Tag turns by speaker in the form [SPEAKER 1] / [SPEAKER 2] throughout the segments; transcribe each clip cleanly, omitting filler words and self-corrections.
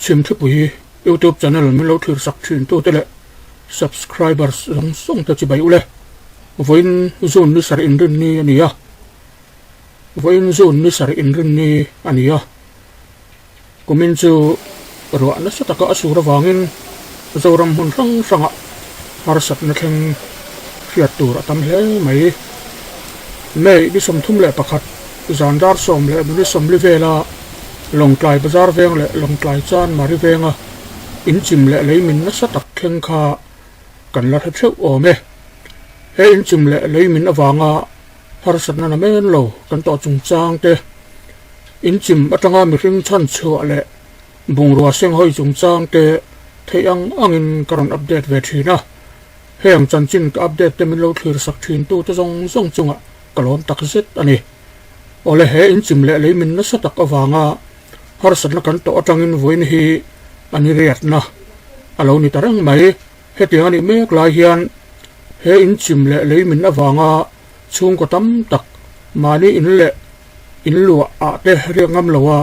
[SPEAKER 1] Chhimthupui YouTube channel min lo thlir sak thin tute leh subscribers zawng zawng te chibai ule. Vawiin June ni sarih inrinni a ni a. Vawiin June ni sarih inrinni a ni a. Kumin chu ruah nasa taka a sur avangin Zoram hmun hrang hrangah harsatna thleng hriat tur a tam hle mai. May ni 31 zan dar 10 leh 40 vela Lawngtlai Bazar veng leh Lawngtlai Chan Mari venga inchim leh leimin nasa tak thleng kha kan la hre theuh awm e. He inchim leh leimin avanga harsatna na men lo kan tawh chungchang te, inchim atanga mihring chhan chhuah leh bungrua senghawi chungchang te theih ang angin ka rawn update ve thin a. Heng chanchin ka update te min lo thlir sak thin tu te zawng zawng chungah ka lawm tak zet a ni. Awle he inchim leh leimin nasa tak avanga harsatna kan tawh atangin vawiin hi a ni riatna a lo ni ta reng mai. Hetiang a nih mek lai hian he inchim leh leimin avanga chhungkaw tam tak mahni in leh in luah ah te riak ngam lo a,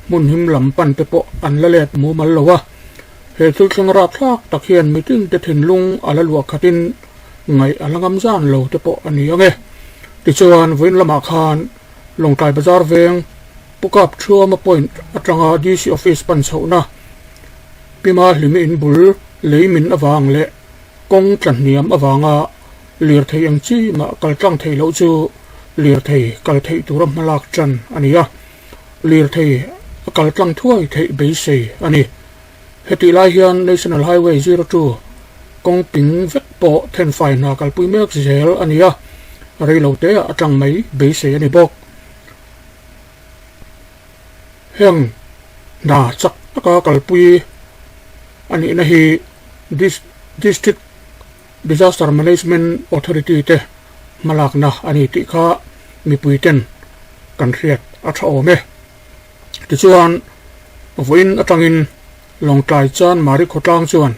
[SPEAKER 1] hmun him lam pan te pawh an la let mumal lo a. He thil thleng rapthlak tak hian mitin te thinlung a la luah khatin ngaih a la ngam zan lo te pawh a ni ang e. Tichuan, vawiin lamah khan Lawngtlai Bazar veng Pukap Thuama Point atanga DC Office pan chhohna Pima Hlimi in bul lei min avang leh kawng tla hniam avanga lirthei eng chi mah kal tlang thei loh chu lirthei kal theih tura hmalak tan a ni a, lirthei a kal tlang thuai theih beisei a ni. Hetih lai hian National Highway 02 kawng ping vek pawh thenfai hna kalpui mek zel a ni a, reilo teah a tlang mai beisei a ni bawk. Heng hna chak taka kalpui a nihna hi District Disaster Management Authority te hmalakna a ni tih kha mipui ten kan hriat a tha awm e. Tichuan, vawiin atangin Lawngtlai Chan Mari khawtlang chuan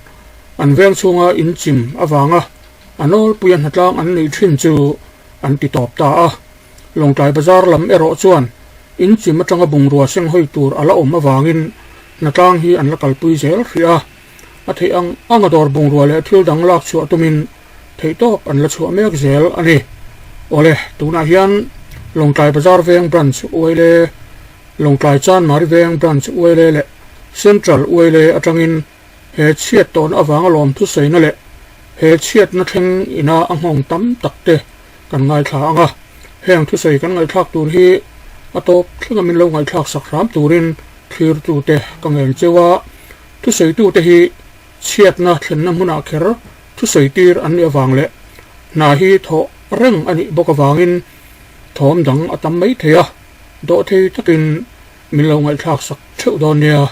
[SPEAKER 1] an veng chhunga inchim avanga a nawlpuia hnatlang an neih thin chu an ti tawp ta a. Lawngtlai Bazar lam erawh chuan inchim atanga bungrua senghawi tur a la awm avangin hnatlang hi an la kalpui zel hrih a. A theih ang anga dawr bungrua leh thil dang lak chhuah tumin theihtawp an la chhuah mek zel a ni. Awle, tunah hian Lawngtlai Bazar Veng Branch Uaile, Lawngtlai Chanmari Veng Branch Uaile leh Central Uaile atangin he chhiat tawhna avanga lawmthusaina leh he chhiatna thleng ina a nghawng tam tak te kan ngaithla ang a. Heng thusawi kan ngaihthlak tur hi a tawp thlenga min lo ngaihthlak sak hram turin thlirtute ka ngen cheu a. Thusawitute hi chhiatna thlenna hmunah kher thusawi tir an nih avang leh hna hi thawh reng a nih bawk avangin thawm dang a tam mai thei a, dawhthei takin min lo ngaihthlak sak theuh dawn nia.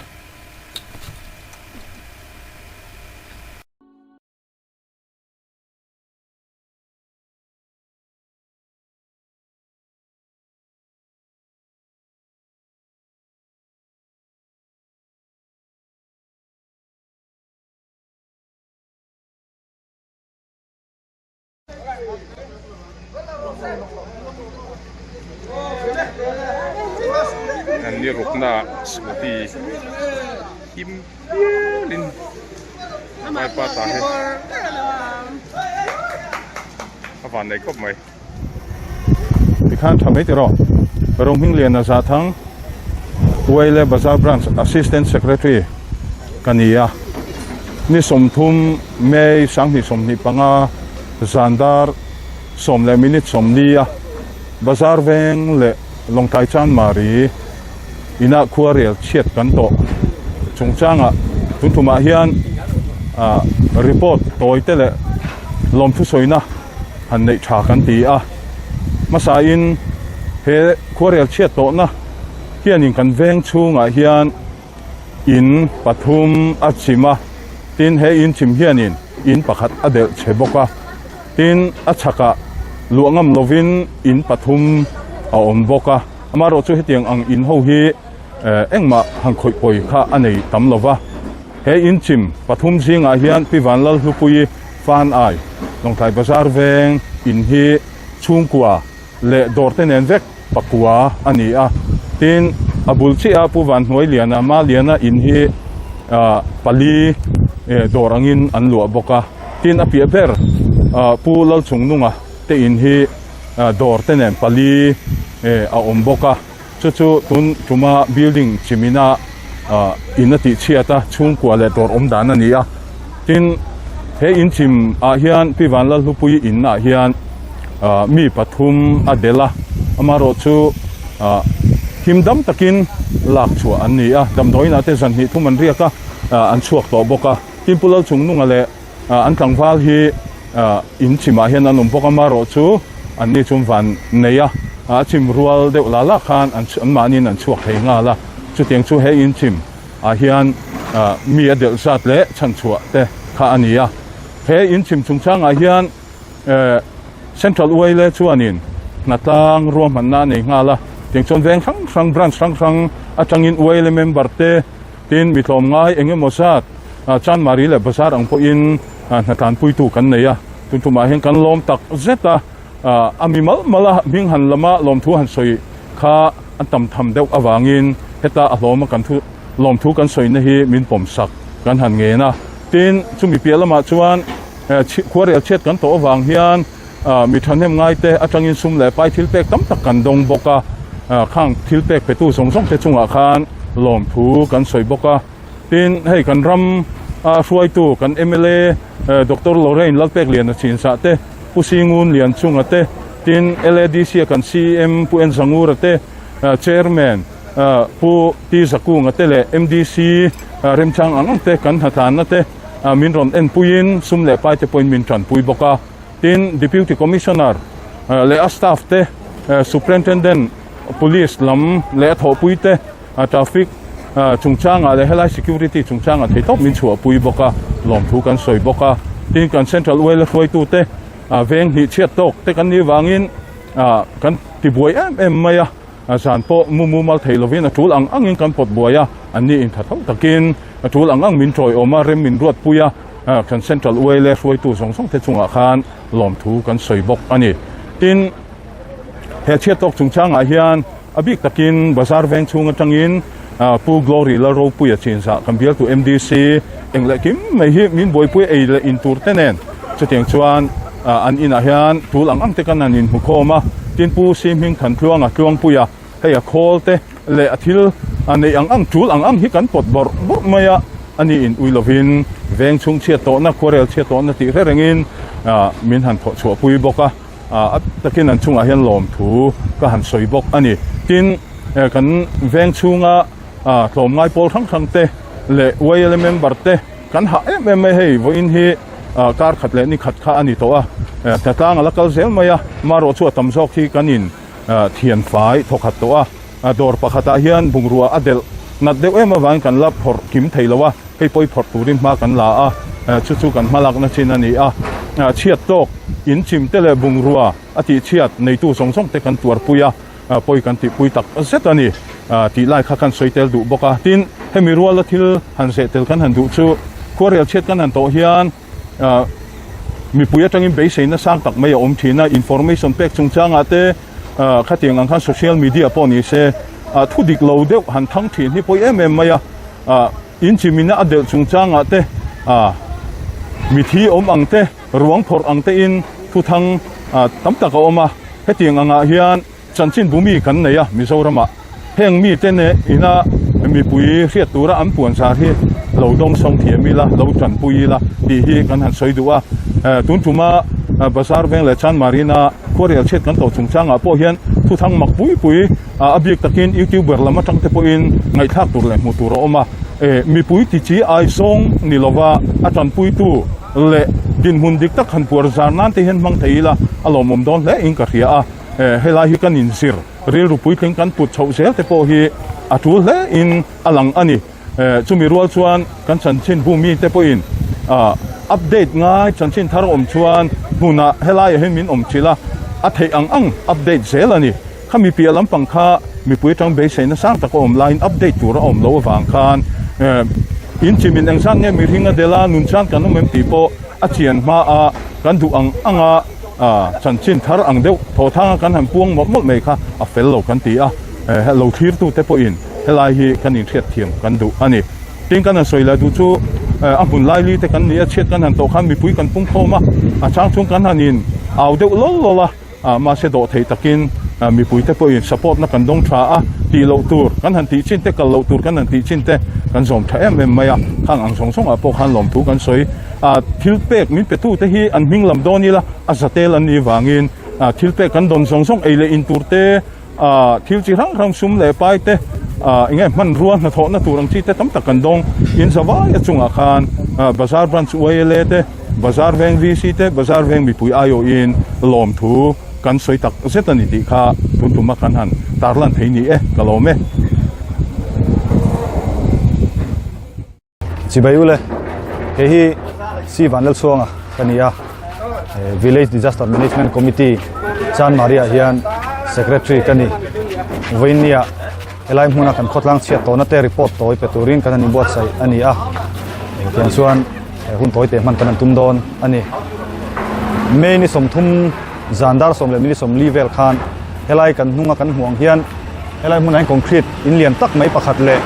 [SPEAKER 2] An ni rukna scooty him pialin vaipa ta hi a van nei khawp mai.
[SPEAKER 3] Tikhan tha mai tiraw Rohmingliana Zathang Uaile Bazar Branch Assistant Secretary ka ni a, ni 30 May 2025 zan dar 10:40 a Bazar veng leh Lawngtlai Chanmari inah khuarel chhiat kan tawh chungchangah tun tumah hian report tawi te leh lawmthu sawina han neih tha kan ti a, hmasain he khuarel chhiat tawhna hianin kan veng chhungah hian in pathum a chim a, tin he in chim hianin in pakhat a delh che bawk a, tin a chhakah luah ngam lovin in pathum a awm bawk a, amaherawhchu chu hetiang ang in ho hi engmah han khawih pawi kha a nei tam lo va. He in chim pathum zingah hian Pi Vanlalhlupuii Fan Ai, Lawngtlai Bazar veng in hi chhungkua leh dawrte nen vek pakua a ni a. Tin, a bul chiah a Pu Vanhnuailiana, Maliana in hi pali dawr angin an luah bawk a, tin a piah ber Pu Lalchungnunga te in hi dawr te nen pali a awm bawk a, chu chu tun tuma building chimina in a tih chhiat a chhungkua leh dawr awm dan a ni a, tin he in chim ah hian Pi Vanlalhlupui in ah hian mi pathum a delh a, amaherawh chu him dam takin lak chhuah an ni a, damdawiin ah te zan hnih thum an riak a, an chhuak tawh bawk a, tin Pu Lalchungnunga leh an tlangval hi in chimah hian an awm bawk a, amaherawh chu an ni chu van nei a, a chim rual deuh la la khan an mahniin an chhuak thei nghal a, chutiang chu he in chim ah hian mi a delh zat leh chhanchhuah te kha a ni a, he in chim chungchangah hian. Central Uaile chuanin hnatlang ruahmanna a nei nghal a, tiang chuan veng hrang hrang branch hrang hrang atangin Uaile member te tin mi tlawmngai eng emaw zat Chanmari leh Bazar ang pawhin hnatlanpuitu kan nei a, tun tumah hian kan lawm tak zet a, a mi mal mal a hming han lama lawmthu han sawi kha an tam tham deuh avangin heta a hlawma kan thu lawmthu kan sawina hi min pawmsak kan han ngen a, tin chumi piah lamah chuan. Khuarel chhiat kan tawh avang hian mi thahnem ngaite atangin sum leh pai thil pek tam tak kan dawng bawk a, khang thil pek petu zawng zawng te chungah khan lawmthu kan sawi bawk a. Tin, hei kan ram hruaitu kan mla Doctor Lorraine Lalpekliana Chinzah te, Pu Singun Lianchunga te, tin LADC a kan CEM Pu En Zangura te, Chairman Pu T Zakunga te leh MDC remchang ang ang te kan hnatlanna te, min rawn enpuiin sum leh pai te pawhin min tanpui bawk a. Tin, Deputy Commissioner leh a staff te, Superintendent Police lam leh a thawhpui te, traffic chungchangah leh helai security chungchangah theihtawp min chhuahpui bawk a, lawmthu kan sawi bawk a. Tin, kan Central Uaila hruaitute veng hnih chhiat tawk te kan nih vangin kan tibuai em em mai a. A zan pawh mu mumal thei lovin a tul ang angin kan pawt buai a, an ni intha tho takin a tul ang ang min tawiawm a, rem min ruat pui a, kan Central Uaile hruaitu zawng zawng te chungah khan lawmthu kan sawi bawk a ni. Tin, he chhiat tawk chungchangah hian a bik takin Bazar veng chhung atangin Pu Glory Lalropuia chinzah kan bialtu MDC eng leh kim mai hi min buaipui ei leh in tur te nen chutiang chuan an inah hian tul ang ang te kan han inhmu khawm a, tin Pu Si Hming Than Tluanga Tluangpuia hei a khawl te leh a thil a neih ang ang tul ang ang hi kan pawt bawrh bawrh mai a, ani in ui lovin veng chhung chhiat tawhna khuarel chhiat tawhna tih hre rengin min han thawh chhuah pui bawk a, a takin an chungah hian lawmthu ka han sawi bawk a ni. Tin, kan veng chhunga tlawmngai pawl hrang hrang te leh YLA member te kan hah em em mai hei vawiin hi kar khat leh ni khat kha a ni tawh a, hna tlang a la kal zel mai a, marawh chu a tam zawk hi kan in thian fai thaw khat tawh a, dawr pakhatah hian bungrua a delh nat deuh em avangin kan la phawrh kim thei lo a, hei pawi phawrh turin hma kan la a, chu chu kan hmalakna chin a ni a, chhiat tawk in chim te leh bungrua a tih chhiat neitu zawng zawng te kan tuarpui a. pawi kan tihpui tak zet a ni tih lai kha kan sawi tel duh bawk a. Tin, hemi ruala thil han zeh tel kan han duh chu khuarel chhiat kan han tawh hian mipui atangin beiseina sang tak mai a awm thin a, information pek chungchangah te khatiang ang khan social media pawh ni se thu dik lo deuh han thang thin hi pawi em em mai a, inchimina a delh chungchangah te mithi awm ang te, Ruang phawrh ang tein thuthang tam tak a awm a, hetiang angah hian chanchin bu mi kan nei a Mizoramah. Heng mite neh ina mipui hriat tura an puan zar hi lo dawngsawng thiam ila, lo tanpui ila tih hi kan han sawi duh a. Tun tuma Bazar Veng leh Chanmarina khuarel chhiat kan tawh chungchangah pawh hian thuthang mak pui pui a bik takin YouTuber lam atang te pawhin ngaihthlak tur leh hmuh tur a awm a. Mipui ti chi ai zawng ni lova a tanpuitu leh dinhmun dik tak han puar zar nan te hian hmang thei ila a lawmawm dawn hle in ka hria a, helai hi kan inzir rilru puitling kan put chhoh zel te pawh hi a tul hle in a lang a ni. Chumi rual chuan kan chanchin bu mi te pawhin update ngai chanchin thar awm chuan hmunah helaiah hian min awm chilh a, a theih ang ang update zel a ni. Khami piah lampang kha mipui atang beiseina sang tak a awm laiin update tur a awm loh avang khan in chimin engzat nge mihring a del a, nun chan kan awm em tih pawh a chian hma a, kan duh ang anga chanchin thar ang deuh thawthanga kan han puang mawlh mawlh mai kha a fel lo kan ti a, lo thlirtute pawhin helai hi kan inhriatthiam kan duh a ni. Tin kan han sawi leh duh chu a hmun laili te kan ni a, chhiat kan han tawh khan mipui kan pung khawm a, a chang chung kan han in au deuh lawl lawl a, mahse dawh thei takin mipui te pawhin support na kan dawng tha a, tih loh tur kan han tih chin te, kal loh tur kan han tih chin te kan zawm tha em em mai a, khang ang zawng zawngah pawh khan lawmthu kan sawi. Thil pek min pe tu te hi an hming lam dawn ila a zatel an nih vangin thil pek kan dawn zawng zawng ei leh in tur te, Ahh thil chi hrang hrang sum leh pai te ahh eng nge hmanrua hnathawhna tur ang chi te tam tak kan dawng. In zavai a chungah khan ahh Bazar Branch YLA te, Bazar Veng VC te, Bazar Veng mipui aiawhin lawmthu kan sawi tak zet a ni tih kha tun tuma kan han tarlan thei ni e, ka lawm e.
[SPEAKER 4] Chibai ule, hei hi C Vanlalchhuanga ka ni a, Village Disaster Management Committee Chanmari ah hian Secretary ka ni. Vawiinnia helai hmuna kan khawtlang chhiat tawhna te report tawi pe turin kan han inbuatsaih a ni a, tiang chuan hun tawi teh hman kan han tum dawn a ni. May ni 30 zan dar 10 leh minute 40 vel khan helai kan hnunga kan hmuh ang hian Helai hmunah hian concrete in lian tak mai pakhat leh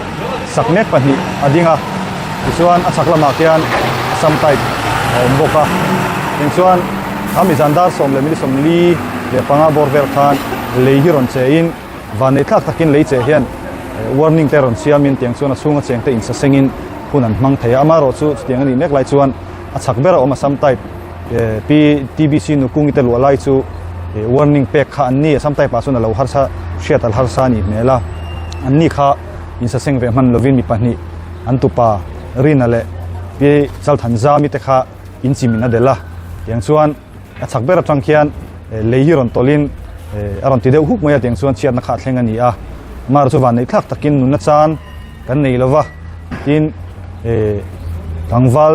[SPEAKER 4] sak mek pahnih a ding a, tichuan a chhak lamah khian Assam type a awm bawk a, tichuan khami zan dar 10:45 bawr vel khan lei hi rawn che in vanneih thlak takin lei che hian warning te rawn siamin tiang chuan a chhunga cheng te insasengin hun an hmang thei a, amaherawh chu chutiang a nih mek lai chuan a chhak ber a awm Assam type Pi TBC Nukungi te luah lai chu warning pek kha an ni a, Samtai pa chuan a lo harsa hriat al harsa a nih hmel a, an ni kha insaseng ve hman lovin mi pahnih an tupa Rina leh Pi Chalthanzami te kha inchimin a delh a, tiang chuan a chhak ber atang khian lei hi rawn tawlhin a rawn ti deuh huk mai a, tiang chuan chhiatna kha a thleng a ni a, Mara chu vanneih thlak takin nunna chan kan nei lova, tin tlangval.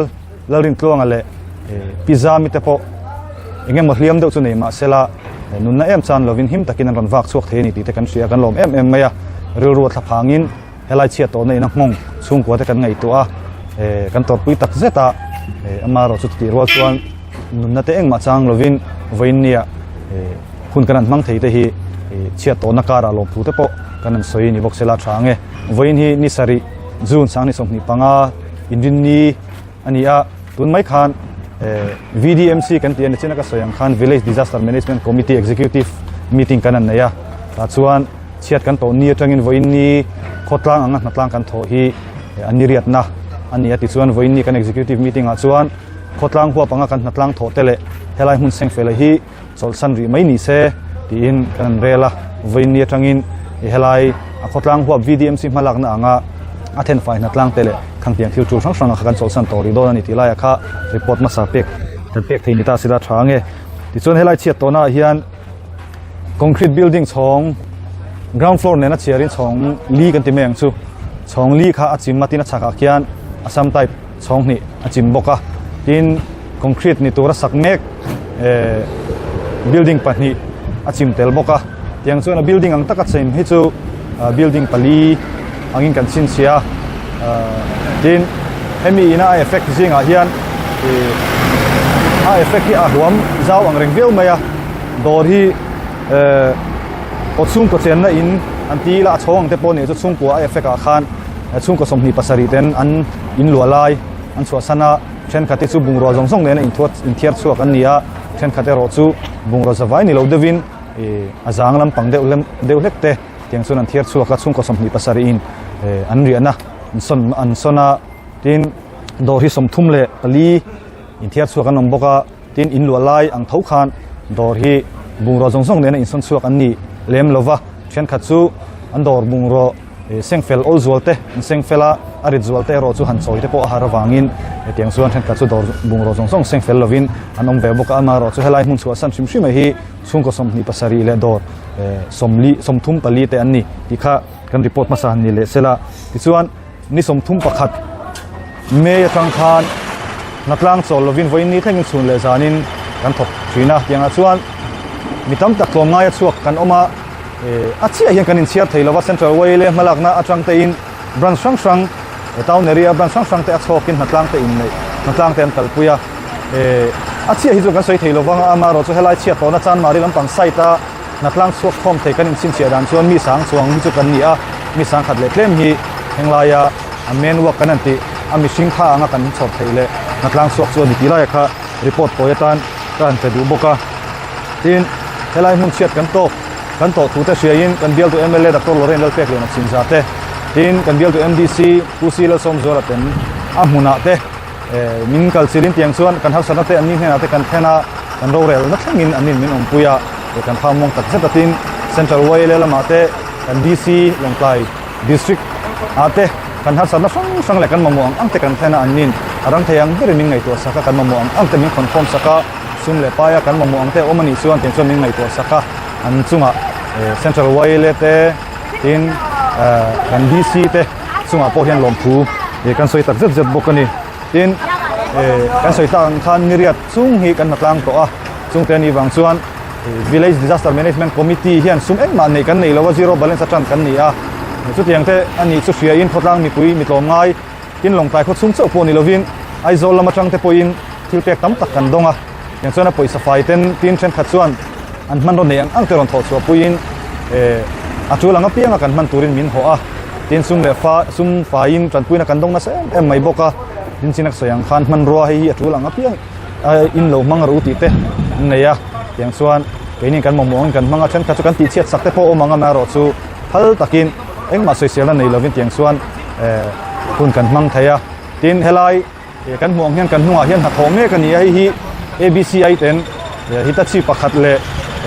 [SPEAKER 4] Lalrintluanga leh Pi Zami te pawh eng emaw hliam deuh chu nei mah sela nunna em chan lovin him takin an rawn vak chhuak thei a ni tih te kan hria a, kan lawm em em mai a. Rilru a thla phangin helai chhiat tawhna in a nghawng chhungkua te kan ngaihtuah a, kan tawrhpui tak zet a, amaherawh chu tih rual chuan nunna te engmah chang lovin vawiinnia hun kan han hmang thei te hi chhiat tawhna karah lawmthu te pawh kan han sawi ni bawk sela tha ang e. Vawiin hi ni sarih June sang ni 25 inrinni a ni a, tun mai khan VDMC kan tih a ni chin a ka sawi ang khan Village Disaster Management Committee Executive Meeting kan han nei a, tah chuan chhiat kan tawh ni atangin vawiin ni khawtlang anga hnatlang kan thawh hi a ni riatna a ni a tichuan vawiin ni kan Executive Meeting ah chuan khawtlang huap anga kan hnatlang thawh te leh helai hmun sengfela hi Chawlhsan rih mai ni se tiin kan han rel a, vawiin ni atangin i helai a khawtlang huap VDMC hmalakna anga a thenfai hnatlang te leh khangtiang thil tul hrang hranga kha kan chawlhsan tawh rih dawn a ni tih laiah kha report hmasa pek kan pek thei ni ta sila tha ange. Tichuan helai chhiat tawhna ah hian concrete building chhawng ground floor nena chhiarin chhawng li kan ti mai ang chu, chhawng li kha a chim a tin a chhakah khian Assam type chhawng hnih a chim bawk a, tin concrete ni tura sak mek eh building pahnih a chim tel bawk a tiang chuan a building ang taka chim hi chu building pali angin kan chhinchhiah a ah tin hemi ina a effect zingah hian ih a effect hi a huam zau ang reng viau mai a dawr hi eh aw chhungkaw chenna in an ti ila a chhawng ang te pawh nih chu chhungkua a effect ah khan chhungkaw 27 ten an inluah lai an chhuahsan a. Thenkhat te chu bungrua zawng zawng nena inthuat inthiar chhuak an ni a, thenkhat erawh chu bungrua zavai ni lo deuhin ih a zang lampang deuh lem deuh hlek te tiang chuan an thiar chhuak a, chhungkaw 27 in eh an riahna an sawn an sawn a, tin dawr hi 34 inthiar chhuak an awm bawk a, tin in luah lai ang tho khan dawr hi bungrua zawng zawng nena insawn chhuak an ni lem lo va, thenkhat chu an dawr bungraw. Sengfel awl zual te, an sengfel a, a rit zual te erawh chu han chawi te pawh a har avangin hetiang chuan thenkhat chu dawr bungraw zawng zawng sengfel lovin an awm ve bawk a, amaherawh chu helai hmun chhuahsan hrim hrim hi chhungkaw 27 leh dawr sawmli 34 te an ni tih kha kan report hmasa han ni leh sela. Tichuan ni 31 May atang khan hnatlang chawl lovin vawiin ni thlengin chhun leh zanin kan thawk thin a, tiangah chuan mi tam tak tlawmngaia chhuak kan awm a. A chiah hian kan inchhiar thei lova Central Way leh hmalakna atang te in branch hrang hrang town area branch hrang hrang te a chhawkin hnatlang te inneih hnatlang te an kalpui a a chiah hi chu kan sawi thei lova amaherawh chu helai chhiat tawhna Chanmari lampang site a hnatlang chhuak khawm thei kan inchhinchhiah dan chuan mi sang chuang hi chu kan ni a mi sang khat leh tlem hi henglaia A main work kan han tih a mihring kha anga kan chhawr theih leh hnatlang chhuak chu a ni tih laiah kha report tawi atan ka han pe duh bawk a. Tin, helai hmun chhiat kan tawk kan tawh thu te hriaiin kan bialtu mla Doctor Lorraine Lalpekliana Chinza te, tin kan bialtu MDC Pu C Lalsawmzuala ten a hmunah te min kal chilhin tiang chuan kan harsatna te anni hnenah te kan thlen a, kan rorelna thlengin annin min awmpui a, kan pham mawng tak zet a. Tin, Central YLA lamah te kan DC Lawngtlai District ah te kan harsatna hrang hrang leh kan mamawh ang ang te kan thlen a, annin a rang thei ang berin min ngaihtuah sak a, kan mamawh ang ang te min khawnkhawm sak a, sum leh paia kan mamawh ang te a awm a nih chuan tiang chuan min ngaihtuah sak a, an chungah Central YLA te tin kan DC te chungah pawh hian lawmthu kan sawi tak zet zet bawk a ni. Tin kan sawi tak ang khan niriat chung hi kan hna tlang tawh a, chungte anih vang chuan Village Disaster Management Committee hian sum engmah neih kan nei lo a, zero balance atang kan ni a. Chutiang te a nih chu hriain khawtlang mipui mi tlawm ngai tin Lawngtlai khaw chhung chauh pawh ni lovin Aizawl lam atang te pawhin thil pek tam tak kan dawng a. Tiang chuan a pawisa fai ten tin thenkhat chuan an hmanraw nei ang ang te rawn thawh chhuah puiin a tul ang apianga kan hman turin min hawh a. Tin sum leh fa sum faiin tanpuina kan dawng nasa em em mai bawk a. Tin chin a sawi ang khan hmanrua hei hi a tul ang apiang. in lo hmang ru tih te an nei a tiang chuan keini kan mamawh angin kan hmang a thenkhat chu kan tih chhiat sak te pawh a awm ang a amaherawh chu phal takin engmah sawiselna nei lovin tiang chuan eh hun kan hmang thei a tin helai eh kan hmuh ang hian kan hnungah hian hnathawh mek a ni a hei hi A_B_C_I ten eh Hitachi pakhat leh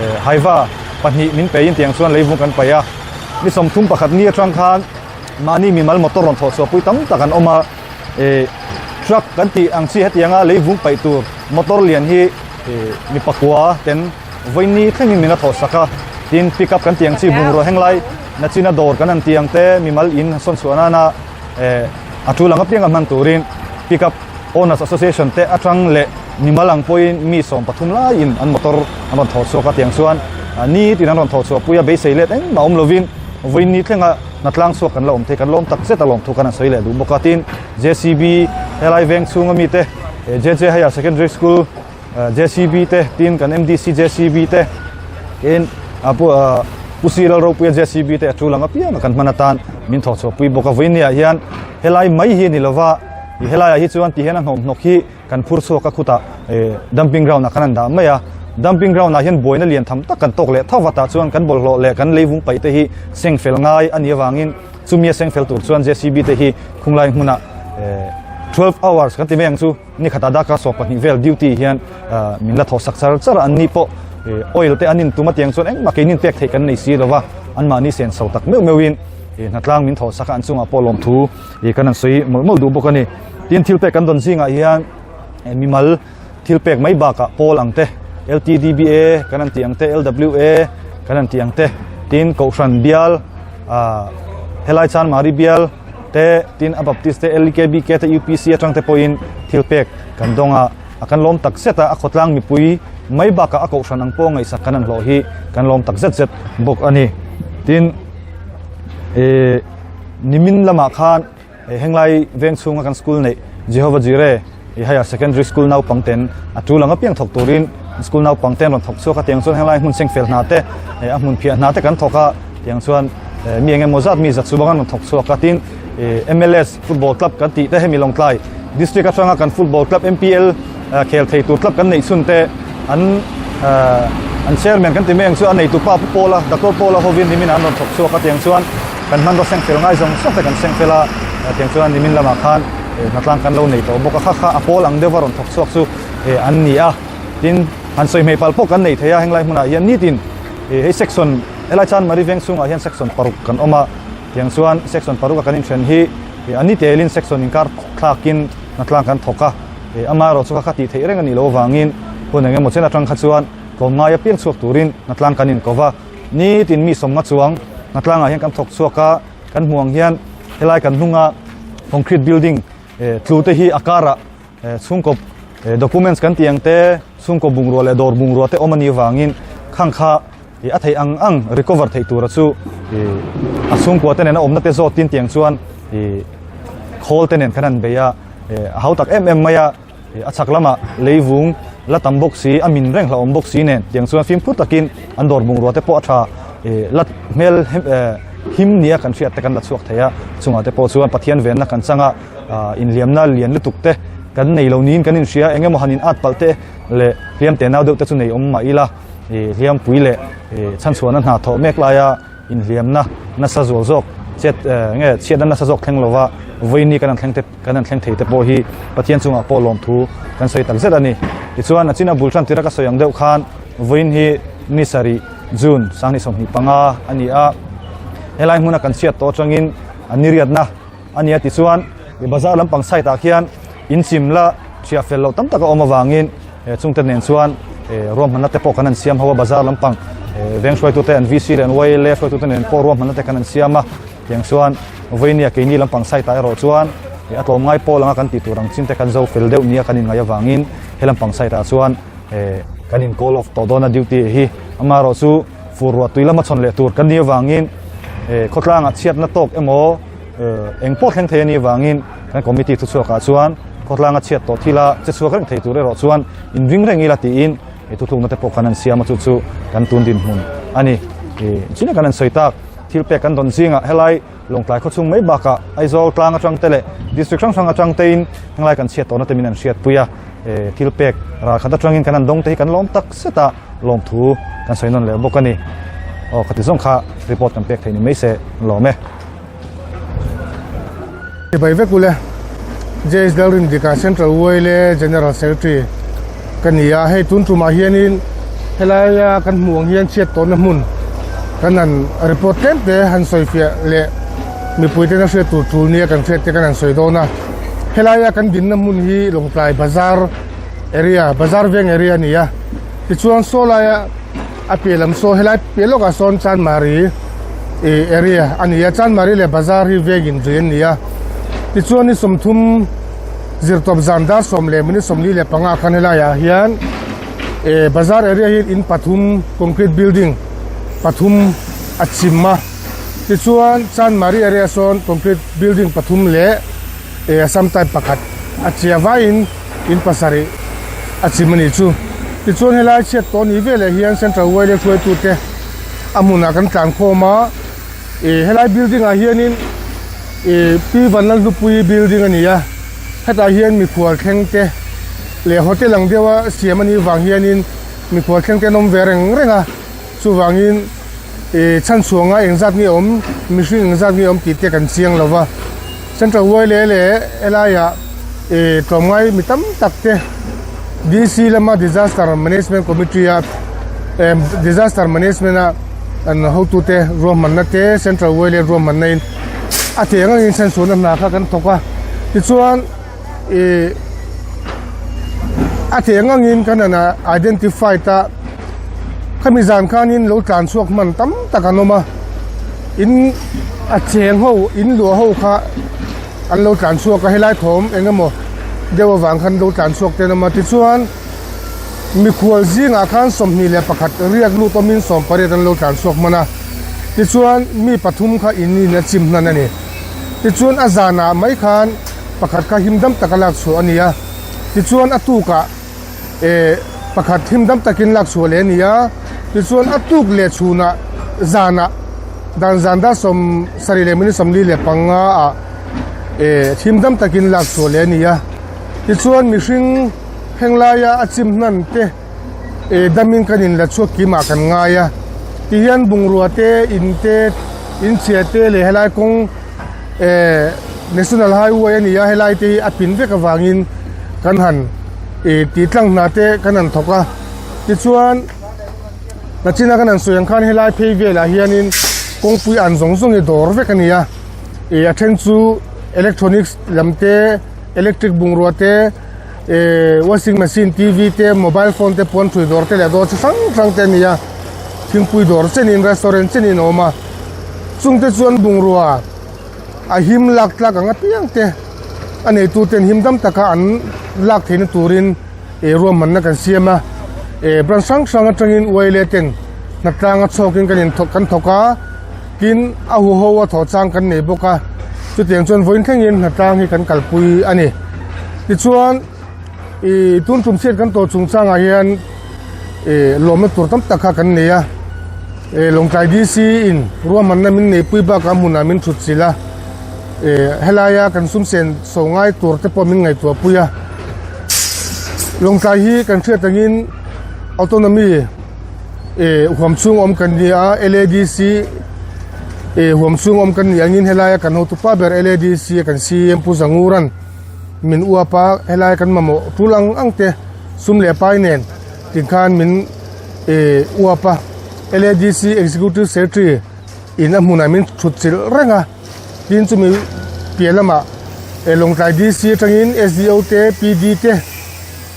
[SPEAKER 4] eh Haiva pahnih min peiin tiang chuan leivung kan paih a ni 31 ni atang khan mahni mimal motor rawn thawh chhuah pui tam tak an awm a. Ih truck kan tih ang chi hetianga leivung paih tur motor lian hi ih mi pakua ten vawiini thlengin min a thawh sak a tin pick up kan tih ang chi bungrua henglai nachina dawr kan han tih ang te mimal in sawn chhuah nana eh a tul ang apianga hman turin pick up owners association te atang leh mimal ang pawhin mi 13 laiin an motor an rawn thawh chhuak a tiang chuan nitin an rawn thawh chhuah pui a beisei let engmah awm lovin vawiini thlenga Hnatlang chhuak kan la awm thei, kan lawm tak zet a lawmthu kan han sawi leh duh bawk a, tin JCB helai veng chhunga mite JJ Higher Secondary School JCB te tin kan MDC JCB te tin pu Pu C Lalropuia JCB te a tul ang apiang a kan hman atan min thawh chhuah pui bawk a, vawinia hian helai mai hi a ni lova helaiah hi chuan ti hian a hnawmhnawk hi Kan phur chhuak a khutah dumping ground ah khan an dah mai a, dumping ground ah hian buaina lian tham tak kan tawk leh tho vat ah chuan kan bawlhhlawh leh kan leivung paih te hi seng fel ngai a nih avangin chumi a seng fel tur chuan JCB te hi khunglai hmunah 12 hours kan ti mai ang chu ni khatah darkar 12 vel duty hian min la thawh sak char char a, an ni pawh oil te an intum a tiang chuan engmah keinin pek theih kan nei si lova anmahni senso tak meuh meuhin hnatlang min thawh sak a an chungah pawh lawmthu kan han sawi mawlh mawlh duh bawk a ni. Tin thil pek kan dawn zingah hian mimal thil pek mai bakah pawl ang te LTDBA kan han tih ang te LWA kan han tih ang te tin Kohhran bial ah helai Chanmari bial te tin a Baptist te LKBK te UPC atang te pawhin thil pek kan dawng a a kan lawm tak zet a a khawtlang mipui mai bakah a Kohhran ang pawh ngaihsak kan han hlawh hi kan lawm tak zet zet bawk a ni. Tin eh nimin lamah khan Henglai veng chhunga kan school neih Jehovah Jireh i Higher Secondary School naupang ten a tul ang apiang thawk turin school naupang ten rawn thawk chhuak a tiang chuan henglai hmun seng fel hna te a hmun phiah hna te kan thawk a tiang chuan mi eng emaw zat mi zat chu bang an rawn thawk chhuak a tin MLS football club kan tih te hemi Lawngtlai district atanga kan football club MPL Khel thei tur club kan neih chhun te an an chairman kan ti mai ang chu a neitu pa Pu Pawla Doctor Pawla hovin nimin ah an rawn thawk chhuak a tiang chuan kan hmanraw seng fel ngai zawng zawng te kan seng fel a tiang chuan nimin lamah khan hnatlang kan lo nei tawh bawk a kha kha a pawl ang deuh a rawn thawk chhuak chu an ni a tin han sawi hmeh palh pawh kan nei thei a henglai hmunah hian nitin hei section helai Chanmari veng chhungah hian section paruk kan awm a tiang chuan section paruk a kan inthen hi a ni telin section inkar thlakin hnatlang kan thawk a. Amaherawh chu kha kha tih theih reng a nih loh avangin hun eng emaw chen atang kha chuan tlawmngai apiang chhuak turin hnatlang kan inko va. Nitin mi sawmnga chuang hnatlangah hian kan thawk chhuak a, kan hmuh ang hian helai kan hnunga concrete building tlu te hi a karah chhungkaw documents kan tih ang te, chhungkaw bungrua leh dawr bungrua te awm a nih avangin khang kha a theih ang ang recover theih tura chu a chhungkua te nen a awmna te zawtin tiang chuan khawl te nen khan an bei a. A hau tak em em mai a, a chhak lamah leivung la tam bawk si, a min reng hlauhawm bawk si nen tiang chuan fimkhur takin an dawr bungrua te pawh a tha la hmel. him nia kan hriat te kan la chhuak thei a, chungah te pawh chuan Pathian venna kan chang a, inhliamna lian lutuk te kan nei lo niin kan inhria, eng emaw han in at palh te leh hliam te nau deuh te chu nei awm mah ila, hliampui leh chhanchhuahna hna thawh mek laia inhliamna nasa zual zawk chet nge chhiatna nasa zawk thleng lova vawiini kan han thleng te kan han thleng thei te pawh hi Pathian chungah pawh lawmthu kan sawi tak zet a ni. Tichuan a china bul tan tira ka sawi ang deuh khan vawiin hi ni sarih June 2025 a ni a, helai hmuna kan chhiat tawh atangin a niriatna a ni a tichuan bazar lampang side ah khian inchim la hriah fel loh tam tak a awm avangin chungte nen chuan ruahmanna te pawh kan han siam ho a bazar lampang veng hruaitute an VC leh an YLA hruaitute nen pawh ruahmanna te kan han siam a tiang chuan vawinia keini lampang side ah erawh chuan a tlawm ngai pawl anga kan tih tur ang chin te kan zo fel deuh nia kan inngaih avangin he lampang side ah chuan kan in call off tawh dawn a duty hi amaherawh chu fur ruah tui lama chhawn leh tur kan nih avangin khawtlangah chhiatna tawk emaw eng pawh thleng thei a nih avangin kan committee thuchhuakah chuan khawtlanga chhiat tawh thila che chhuak reng thei tur erawh chuan inring reng ila tiin thuthlukna te pawh kan han siam a chu chu kan tun dinhmun a ni. China kan han sawi tak thil pek kan dawn zingah helai Lawngtlai khawchhung mai bakah Aizawl tlang atang te leh district hrang hrang atang tein henglai kan chhiat tawhna te min an hriatpui a, thil pek ral khat atangin kan han dawng te hi kan lawm tak zet a, lawmthu kan sawi nawn leh bawk a ni. Aw khati zawng kha report kan pek thei ni mai se lawm e.
[SPEAKER 5] Chibai vek ule, JS Lalrindika Central YLA General Secretary ka ni a, hei tun tumah hianin helaia kan hmuh ang hian chhiat tawhna hmun kan han report tlem te han sawi fiah leh mipui tena hriat tur tul nia kan hriat te kan han sawi dawn a, helaia kan dinna hmun hi Lawngtlai Bazar area Bazar veng area a ni a, tichuan saw laia a piah lam saw helai piah lawkah sawn Chanmari ih area a ni a, Chanmari leh Bazar hi veng inzui an ni a, tichuan ni 30 zirtawp zan dar 10 leh minute 45 khan helaiah hian eh Bazar area hi in pathum concrete building pathum a chim a, tichuan Chanmari area sawn concrete building pathum leh eh Assam type pakhat a chia vaiin in pasarih a chim a nih chu. Tichuan helai chhiat tawh ni veleh hian Central Wile hruaitute a hmunah kan tlan khawm a, ih helai building ah hianin ih Pi Vanlalhlupuii building a ni a, hetah hian mikhual thleng te leh hotel ang deuha siam a nih vang hianin mikhual thleng te an awm ve reng reng a, chuvangin ih chhanchhuanga engzat nge awm mihring engzat nge awm tih te kan chiang lo va. Central Wile leh helaiah ih tlawmngai mi tam tak te DC lama Disaster Management Committee a em Disaster Management a an hotute ruahmanna te Central Wile ruahmanna in a thei ang angin chhanchhuahna hna kha kan thawk a tichuan ih a thei ang angin kan han identify ta khami zan khanin lo tlan chhuak hman tam tak an awm a in a cheng ho in luah ho kha an lo tlan chhuak a helai thawm eng emaw deuh avang khan lo tlan chhuak te an awm a tichuan mikhual zingah khan 21 riak lut awmin 18 an lo tlan chhuak hman a tichuan mi pathum kha in in a chim hnan a ni tichuan a zanah mai khan pakhat kha him dam taka lak chhuah a ni a tichuan a tukah eh pakhat him dam takin lak chhuah leh a ni a tichuan a tuk leh chhunah zanah dan zan dar 70 leh minute 45 ah eh him dam takin lak chhuah leh a ni a tichuan mihring heng laia a chim hnan te eh damin kan inla chhuak kimah kan ngai a tihian bungrua te in te inchhia te leh helai kawng eh national highway a ni a helai te hi a pin vek avangin kan han ih tih tlang hna te kan han thawk a tichuan nachina kan han sawi ang khan helai phei velah hianin kawngpui an zawng zawng hi dawr vek a ni a ih a then chu electronics lam te electric bungrua te eh washing machine T V te mobile phone te puan thui dawr te leh dawr chi hrang hrang te a ni a thingpui dawr chenin restaurant chenin a awm a. Chungte chuan bungrua a him lak tlak ang apiang te a neitu ten him dam taka an lak theihna turin eh ruahmanna kan siam a, eh branch hrang hrang atangin uaile ten hnatlanga chhawkin kan inthawk kan thawk a, tin a huho a thawh chang kan nei bawk a, chutiang chuan vawiin thlengin hnatlang hi kan kalpui a ni. Tichuan ih tun tum chhiat kan tawh chungchangah hian eh lawmna tur tam tak kha kan nei a. Lawngtlai DC in ruahmanna min neipui bakah hmunah min thut chilh a, helaia kan sum sen so ngai tur te pawh min ngaihtuah pui a. Lawngtlai hi kan hriat angin autonomy huam chhung awm kan ni a, LADC huam chhung awm kan nih angin helaia kan hotupa ber LADC a kan CM Pu Zanguran min uap a, helaia kan mamawh tul ang ang te sum leh pai nen tikhan min uap a. LADC Executive Secretary in a hmunah min thut chilh reng a, tin chumi piah lamah Lawngtlai DC atangin SDO te, PD te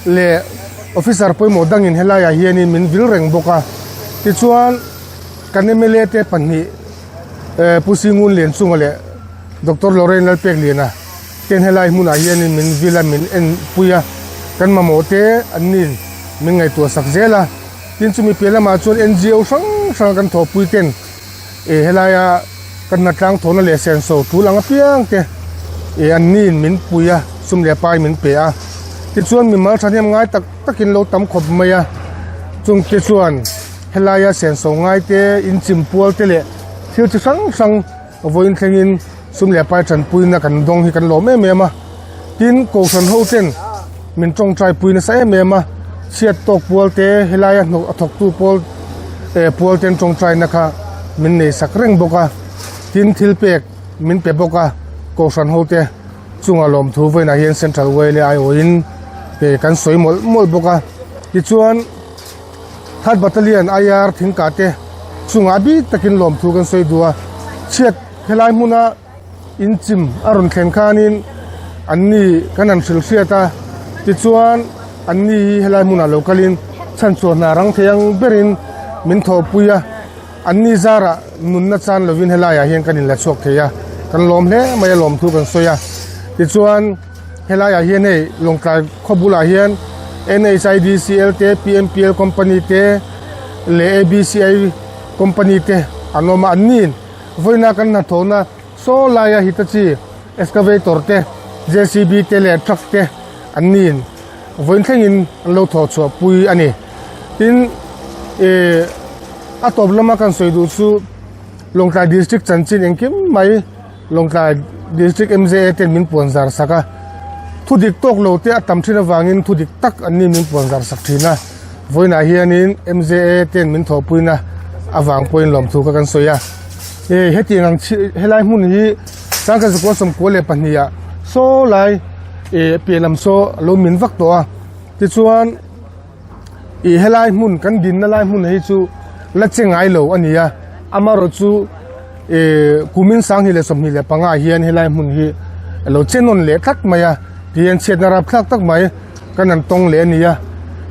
[SPEAKER 5] leh officer pawimawh dangin helaiah hianin min vil reng bawk a. Tichuan kan mla te pahnih Pu Singun Lianchunga leh Doctor Lorrain Lalpekliana ten helai hmunah hianin min vil a, min enpui a, kan mamawh te annin min ngaihtuah sak zel a. Tin chumi piah lamah chuan NGO hrang hrang kan thawhpui ten eh helaia kan hnatlang thawhna leh senso tul ang apiang te eh an niin min pui a, sum leh pai min pe a. Tichuan mimal thahnem ngai tak takin lo tam khawp mai a, chungte chuan helaia senso ngai te, inchim pual te leh thil chi hrang hrang vawiin thlengin sum leh pai tanpuina kan dawng hi kan lawm em em a. Tin, Kohhran ho ten min tawngtai pui nasa em em a, chhiat tawk pual te helaia hnawh a thawktu pawl eh pual ten tawngtaina kha min nei sak reng bawk a, tin thil pek min pe bawk a, Kohhran ho te chunga lawmthu vawiinah hian Central Yla aiawhin eh kan sawi mawlh mawlh bawk a, tichuan Third Battalion IR Thingkah te chungah bik takin lawmthu kan sawi duh a, chhiat helai hmuna. Inchim a rawn thlen khanin anni kan han hrilh hriat a, tichuan anni hi helai hmunah lo kalin chhanchhuah hna rang thei ang berin min thawhpui a, anni zarah nunna chan lovin helaiah hian kan inla chhuak thei a, kan lawm hle mai a lawmthu kan sawi a, tichuan helaiah hian hei Lawngtlai khaw bulah hian NHIDCL te, PMPL company te leh ABCI company te an awm a, anniin. Vawiina kan hnathawhna saw laia Hitachi excavator te, JCB te leh truck te an niin vawiin thlengin an lo thawh chhuah pui a ni. Tin, eh a tawp lama kan sawi duh chu Lawngtlai District chanchin engkim mai Lawngtlai District MJA ten min puan zar sak a, thu dik tawk lo te a tam thin avangin thu dik tak an ni min puan zar sak thin a. Vawiinah hianin MJA ten min thawhpuina avang pawhin lawmthu kha kan sawi a. Hei hetiang ang chi helai hmun hi Sangkhat zakua sawmkua leh pahniha saw lai eh piah lam saw a lo min vak tawh a. Tichuan ih helai hmun kan dinna lai hmun hi chu la che ngai lo a ni a. Amaherawhchu eh kumin 25 leh 25 ah hian helai hmun hi a lo che nawn leh tlat mai a. Tihian chhiatna rapthlak tak mai. Kan han tawng leh a ni a,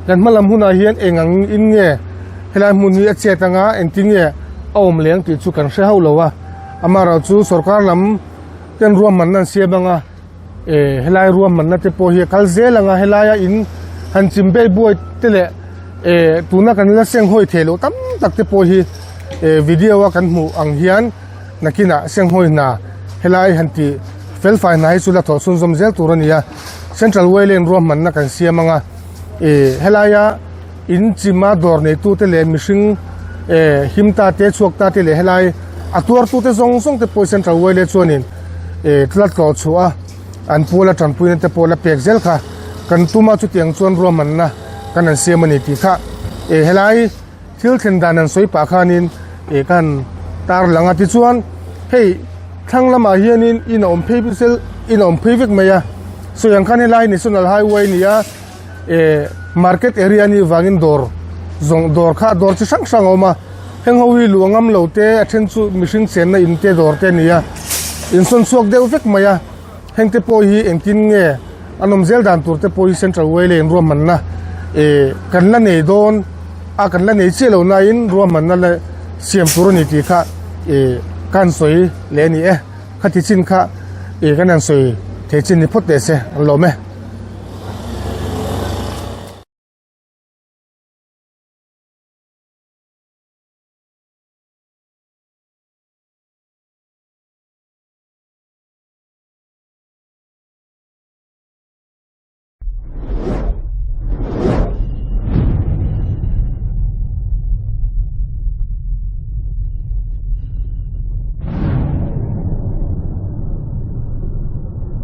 [SPEAKER 5] kan hma lam hunah hian eng ang in nge helai hmun hi a chet anga engtin nge a awm leng tih chu kan hre hauh lo a, amaherawh chu sorkar lam ten ruahmanna an siam anga eh helai ruahmanna te pawh hi a kal zel anga helaia in han chim bei buai te leh eh tuna kan la senghawi theih loh tam tak te pawh hi eh video a kan hmuh ang hian nakinah senghawi hna helai han tih felfai hna hi chu la thawh chhunzawm zel tur a ni a. Central Wayland ruahmanna kan siam anga ih helaia in chima dawr neitute leh mihring eh him ta te chhuak ta te leh helai a tuartute zawng zawng te pawh Central Wayland chuanin eh tla tlawh chhuah a an puala tanpuina te pawh la pek zel kha kan tum a chutiang chuan ruahmanna kan han siam a ni tih kha eh helai thil thlen dan an sawi pah khanin eh ka han tar lang a tichuan hei thlang lamah hianin in a awm phei sel in a awm phei vek mai a sawi ang khan helai national highway a ni a eh market area a nih vangin dawr zawng dawr kha dawr chi hrang hrang a awm a heng ho hi luh ngam lo te a then chu mihring chenna in te dawr te a ni a insawn chhuak deuh vek mai a. Heng te pawh hi engtin nge an awm zel dan tur te pawh hi Central Way lane ruahmanna eh kan la nei dawn a kan la nei chiah lo nain ruahmanna la siam tur a ni tih kha eh ka han sawi leh a ni e. Khati chin kha eh kan han sawi thei chin ni phawt teh se an lawm e.